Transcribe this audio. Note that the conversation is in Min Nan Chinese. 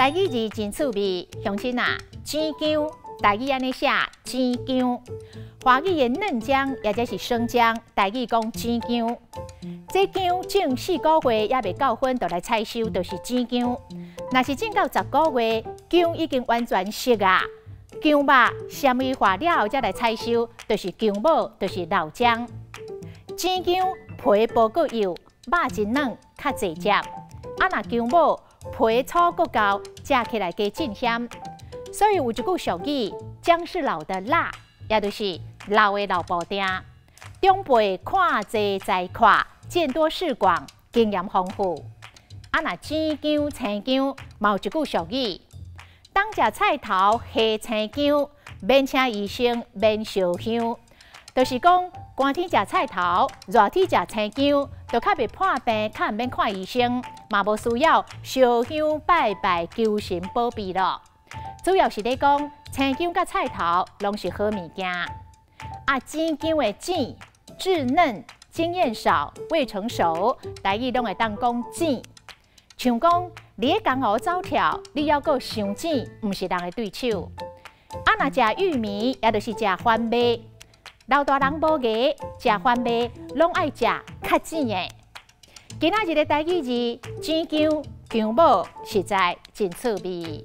台語字真趣味，鄉親啊，薑薑，台語按呢寫薑薑，華語的嫩薑抑者是生薑，台語講薑薑。這薑種4個月猶未夠分，就來採收，就是薑薑。若是種到10個月，薑已經完全熟啊，薑肉纖維化了後才來採收，就是薑母，就是老薑。薑薑皮薄閣幼，肉真軟，較濟汁。啊，若薑母皮粗閣厚，食起來加真鹹。所以有一句俗語：薑是老的辣，也就是老的老布丁。長輩看濟知闊，見多識廣，經驗豐富。啊，若薑薑青薑，嘛有一句俗語：冬食菜頭，夏青薑，免請醫生，免燒香。就是講，寒天食菜頭，熱天食青薑，就較袂破病，較毋免看醫生，嘛無需要燒香拜拜求神保庇咯。主要是咧講，青薑佮菜頭攏是好物件。啊，薑薑的薑，稚嫩、經驗少、未成熟，台語攏會當講薑。像講，你咧江湖走跳，你猶閣傷薑，毋是人的對手。啊，若食玉米，也就是食番麥，老大人無牙，食番麥攏愛食較薑的。今仔日的台語字，薑薑薑母，實在真趣味。